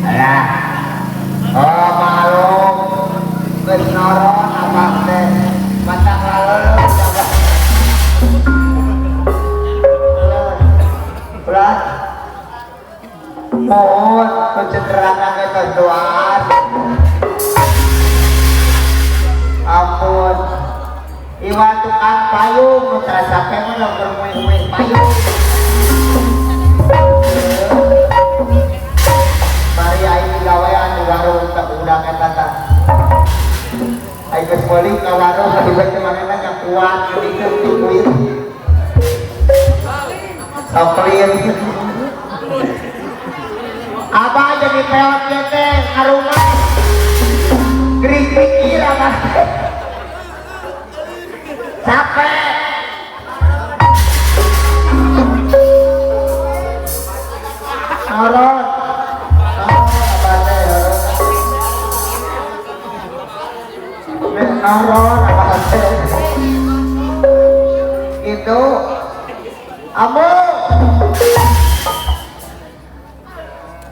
Alah. Oh, malum. Geus noron abah teh. Matang laleuleum abah. Ulah. Mohon penceterangan eta doaan. Ampun. Iwan tukang payung nu terasa mah lamun muih-muih payung. Mari aing digawean di warung teh budak eta tah. Aing geus meuli ka warung tiba teh manehna nya kuat geuning teh. Soklin. Abah jadi peot ieu teh ngarumah. Gering-gering abah. Capek. Noron. Abah teh noron. Noron abah teh. Gitu. Amu.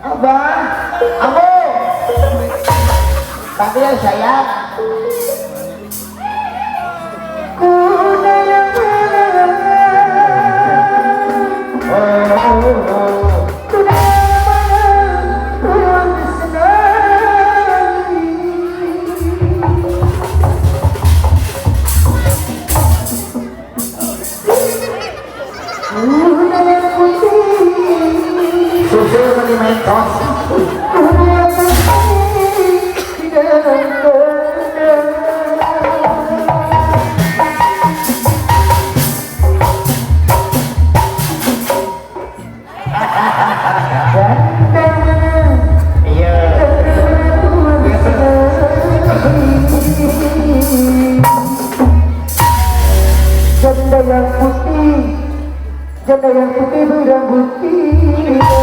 Abah, Amu. Tapi ya sayang. Susu meni mentos. Iya. Janda yang putih, janda yang putih berambut tiga.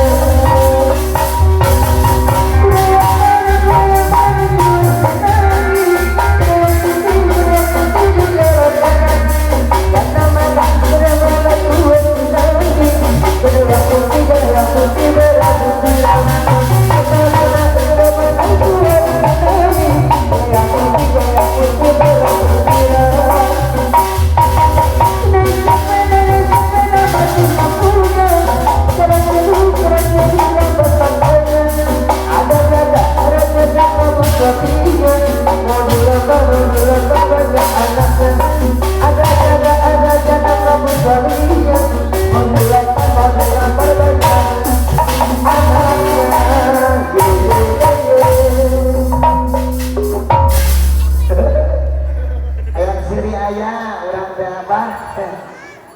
Ayang siri ayah, orang teh abah,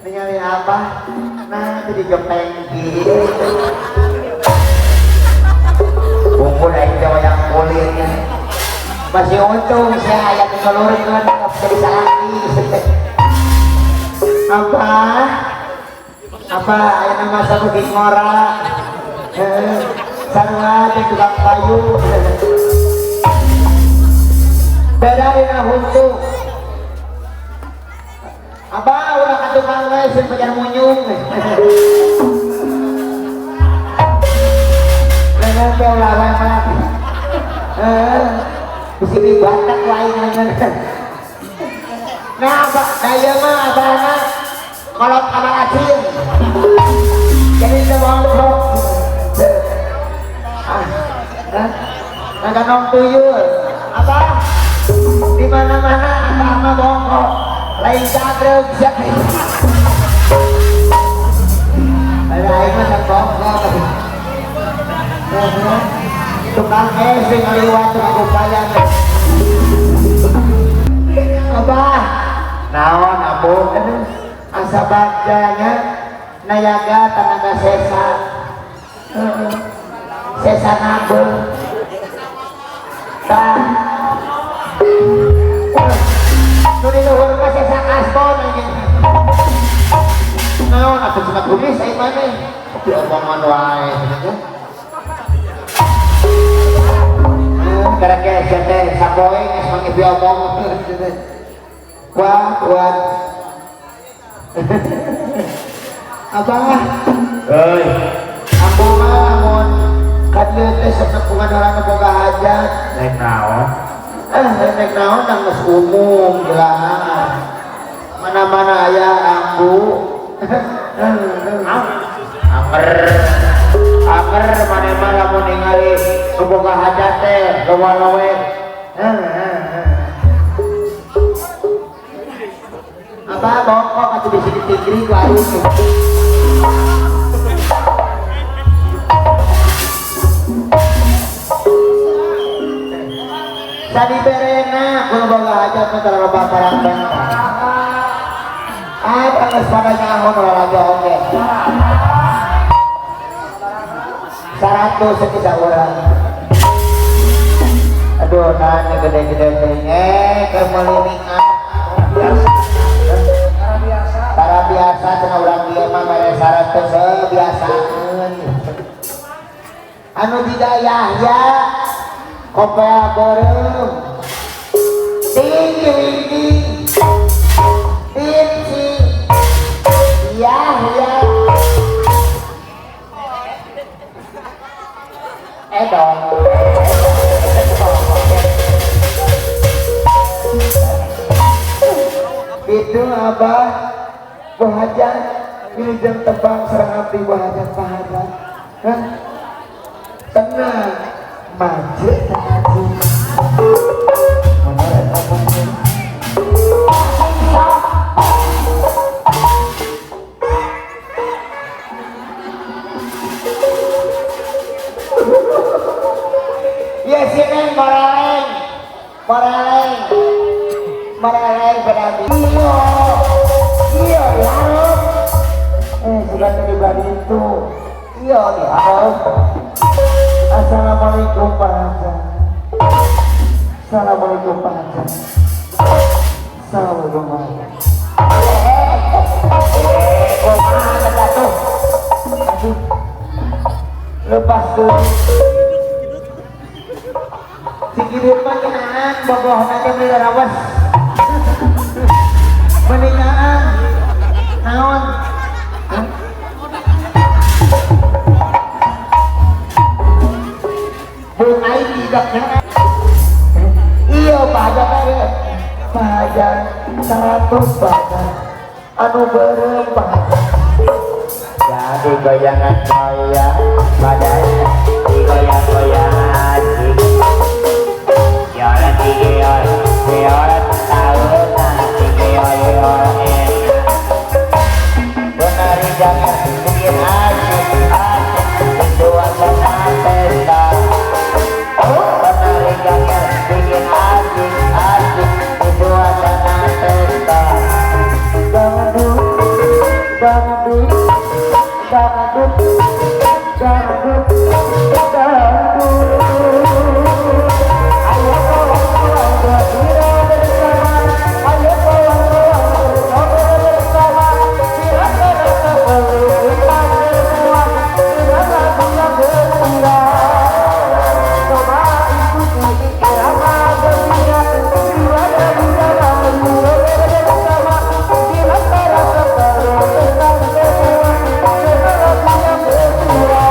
ningali abah, nah jadi gepeng gitu. Bungkul aing teh wayang kulit. Masih untung saya ayah ngelurkeun jadi salaki. Apa? Apa aya nama sabuki ngora? Heeh. Sarua jeung tukang payu. Beda dina huntu. Abah ulah ka tukang we sieun pajar munyung. Lengan teh ulah wae mah. Heeh. Bisi dibatak lain lengan. Nah, abah daya mah abahna kolot abah acin. Jadi teu bongkrok. Ah, nah, ganong tuyul. Abah di mana-mana abah mah bongkok. Lain jagreg sia. Ada aing mah teu bongkok. Tukang es sing ngaliwat tukang upayan. Abah, naon ampun asa bagjanya nayaga tanaga sesa. Sesa nabel. Tah. Nu di luhur mah sesa kasbon aja. Naon atuh cuma kumis aing mah teh. Kopi omongan wae cenah. Karek sia teh sapoe geus manggih diomong. Wah, kuat. Abah. Hei. Ampun. Ieu teh senepungan orang nu boga hajat. Rek naon? Rek naon nang geus umum jelas. Mana-mana aya ambu. Anger. Anger maneh mah lamun ningali nu boga hajat teh loba-lowe. Apa bongkok atuh bisi ditingri ku aing. Sadi berena kudu boga hajat mah tara loba barang bangsa. Ah, geus pada nyaho olahraga oge. 100 sakieu urang. Aduh, nanya gede-gede teh keur meuli make up. Tara biasa cenah urang dieu mah mere 100 biasakeun. Anu jiga Yahya kopea beureum. Tinggi tinggi Yahya. Edon. Itu abah bahajat wilujeng tebang sareng abdi bahajat bahajat. Hah? Tenang, maju maju. Menurut abah. Ya sini moraleng, moraleng, moraleng berarti. Iyo, iyo diharap. Sudah tadi berarti itu. Iyo diharap. Assalamualaikum Pak Hajan. Assalamualaikum Pak Hajan. Assalamualaikum Pak Hajan. Kumaha jatuh. Aduh. Lepas tuh. Si kirim mah nyaaan bogohna teh meuli rawas. Meningaan naon? Bung aing idakna. Iya Pak Hajan teh. Pak Hajan 100 Pak Hajan. Anu beureum Pak Hajan. Jadi goyangan goyang badannya digoyang-goyang. Yola tiga yola tahun tiga yola enak. Penari jangan bikin asik asik suasana pesta. Penari jangan bikin asik asik suasana pesta. Dangdut, dangdut, dangdut, dangdut, dangdut. Ayo kawan-kawan gembira bersama, ayo kawan-kawan berjoget bersama. Silakan rasa perlu kita semua dengan lagu yang gembira. Coba ikuti irama gembira, jiwa di dalam berjoget bersama. Silakan rasa perlu kita semua dengan lagu yang gembira.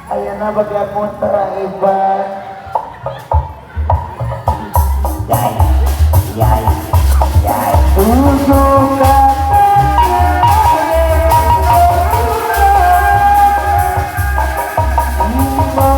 Ayeuna bagian muter hebat. Jai, jai, jai. Tujuh Apa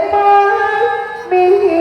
ไหมมี